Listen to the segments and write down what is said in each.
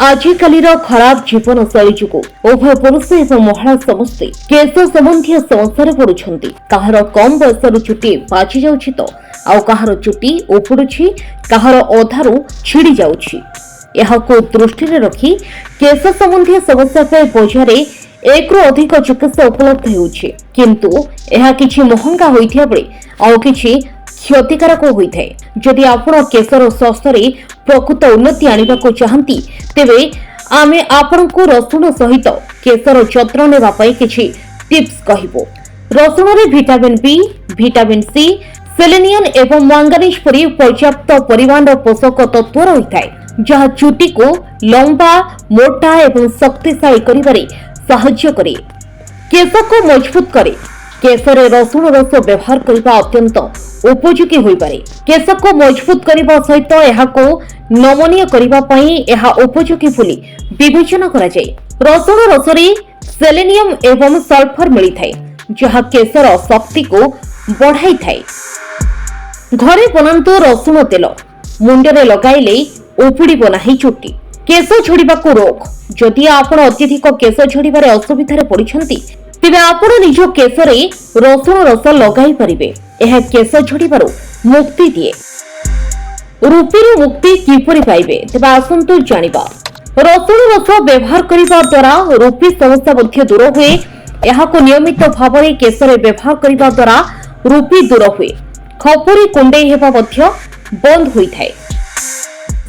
ଆଜିକାଲିର ଖରାପ ଜୀବନଶୈଳୀ ଯୋଗୁଁ ଉଭୟ ପୁରୁଷ ଏବଂ ମହିଳା ସମସ୍ତେ କେଶ ସମ୍ବନ୍ଧୀୟ ସମସ୍ୟାରେ ପଡୁଛନ୍ତି। କାହାର କମ୍ ବୟସରୁ ଚୁଟି ପାଚି ଯାଉଛି ତ ଆଉ କାହାର ଚୁଟି ଉପୁଡୁଛି, କାହାର ଅଧାରୁ ଛିଡି ଯାଉଛି। ଏହାକୁ ଦୃଷ୍ଟିରେ ରଖି କେଶ ସମ୍ବନ୍ଧୀୟ ସମସ୍ୟା ପାଇଁ ବଜାରରେ ଏକରୁ ଅଧିକ ଚିକିତ୍ସା ଉପଲବ୍ଧ ହେଉଛି। କିନ୍ତୁ ଏହା କିଛି ମହଙ୍ଗା ହୋଇଥିବା ବେଳେ ଆଉ କିଛି କ୍ଷତିକାରକ ହୋଇଥାଏ। ଯଦି ଆପଣ କେଶର ସ୍ୱାସ୍ଥ୍ୟରେ ପ୍ରକୃତ ଉନ୍ନତି ଆଣିବାକୁ ଚାହାନ୍ତି, ତେବେ ଆମେ ଆପଣଙ୍କୁ ରସୁଣ ସହିତ କେଶର ଯତ୍ନ ନେବା ପାଇଁ କିଛି ଟିପ୍ସ କହିବୁ। ରସୁଣରେ vitamin B, vitamin C, selenium ଏବଂ ମାଙ୍ଗାନିଜ ପରି ପର୍ଯ୍ୟାପ୍ତ ପରିମାଣର ପୋଷକ ତତ୍ତ୍ୱ ରହିଥାଏ, ଯାହା ଚୁଟିକୁ ଲମ୍ବା, ମୋଟା ଏବଂ ଶକ୍ତିଶାଳୀ କରିବାରେ ସାହାଯ୍ୟ କରେ। କେଶକୁ ମଜବୁତ କରେ। କେଶରେ ରସୁଣ ରସ ବ୍ୟବହାର କରିବା ଅତ୍ୟନ୍ତ ଉପଯୋଗୀ ହୋଇପାରେ। କେଶକୁ ମଜବୁତ କରିବା ସହିତ ଏହାକୁ ନମନୀୟ କରିବା ପାଇଁ ଏହା ଉପଯୋଗୀ ବୋଲି ବିବେଚନା କରାଯାଏ। ରସୁଣ ରସରେ ସେଲେନିୟମ ଏବଂ ସଲଫର ମିଳିଥାଏ, ଯାହା କେଶର ଶକ୍ତିକୁ ବଢ଼ାଇଥାଏ। ଘରେ ବନାନ୍ତୁ ରସୁଣ ତେଲ, ମୁଣ୍ଡରେ ଲଗାଇଲେ ଉପୁଡ଼ିବ ନାହିଁ ଚୁଟି। କେଶ ଝଡ଼ିବାକୁ ରୋକ। ଯଦି ଆପଣ ଅତ୍ୟଧିକ କେଶ ଝଡ଼ିବାରେ ଅସୁବିଧାରେ ପଡ଼ିଛନ୍ତି, ତେବେ ଆପଣ ନିଜ କେଶରେ ରସୁଣ ରସ ଲଗାଇ ପାରିବେ। ଏହା କେଶ ଝଡ଼ିବାରୁ ମୁକ୍ତି ଦିଏ। ରୁପିରୁ ମୁକ୍ତି କିପରି ପାଇବେ, ତେବେ ଆସନ୍ତୁ ଜାଣିବା। ରସୁଣ ରସ ବ୍ୟବହାର କରିବା ଦ୍ୱାରା ରୁପି ସମସ୍ୟା ମଧ୍ୟ ଦୂର ହୁଏ। ଏହାକୁ ନିୟମିତ ଭାବରେ କେଶରେ ବ୍ୟବହାର କରିବା ଦ୍ୱାରା ରୁପି ଦୂର ହୁଏ। ଖପୁରି କୁଣ୍ଡେଇ ହେବା ମଧ୍ୟ ବନ୍ଦ ହୋଇଥାଏ।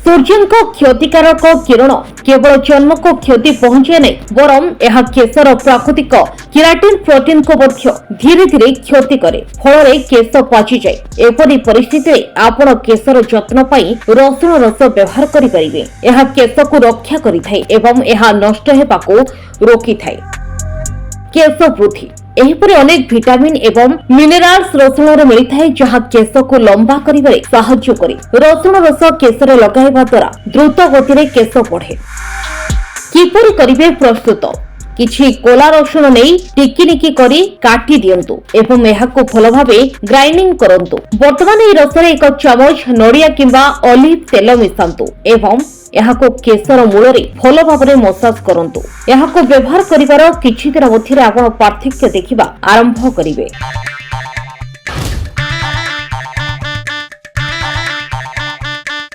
ସୂର୍ଯ୍ୟଙ୍କ କ୍ଷତିକାରକ କିରଣ କେବଳ ଚର୍ମକୁ କ୍ଷତି ପହଞ୍ଚାଏ ନାହିଁ, ବରଂ ଏହା କେଶର ପ୍ରାକୃତିକ କିରାଟିନ୍ ପ୍ରୋଟିନ୍କୁ ମଧ୍ୟ ଧୀରେ ଧୀରେ କ୍ଷତି କରେ। ଫଳରେ କେଶ ପାଚିଯାଏ। ଏପରି ପରିସ୍ଥିତିରେ ଆପଣ କେଶର ଯତ୍ନ ପାଇଁ ରସୁଣ ରସ ବ୍ୟବହାର କରିପାରିବେ। ଏହା କେଶକୁ ରକ୍ଷା କରିଥାଏ ଏବଂ ଏହା ନଷ୍ଟ ହେବାକୁ ରୋକିଥାଏ। କେଶ ବୃଦ୍ଧି। ଏହିପରି ଅନେକ ଭିଟାମିନ୍ ଏବଂ ମିନେରାଲ୍ସ ରସୁଣରେ ମିଳିଥାଏ, ଯାହା କେଶକୁ ଲମ୍ବା କରିବାରେ ସାହାଯ୍ୟ କରେ। ରସୁଣ ରସ କେଶରେ ଲଗାଇବା ଦ୍ୱାରା ଦ୍ରୁତ ଗତିରେ କେଶ ବଢେ। କିପରି କରିବେ ପ୍ରସ୍ତୁତ? କିଛି କୋଲା ରସୁଣ ନେଇ ଟିକିନିକି କରି କାଟି ଦିଅନ୍ତୁ ଏବଂ ଏହାକୁ ଭଲ ଭାବେ ଗ୍ରାଇଣ୍ଡିଂ କରନ୍ତୁ। ବର୍ତ୍ତମାନ ଏହି ରସରେ ଏକ ଚାମଚ ନଡ଼ିଆ କିମ୍ବା ଅଲିଭ ତେଲ ମିଶାନ୍ତୁ ଏବଂ ଏହାକୁ କେଶର ମୂଳରେ ଭଲ ଭାବରେ ମସାଜ କରନ୍ତୁ। ଏହାକୁ ବ୍ୟବହାର କରିବାର କିଛି ଦିନ ମଧ୍ୟରେ ଆପଣ ପାର୍ଥକ୍ୟ ଦେଖିବା ଆରମ୍ଭ କରିବେ।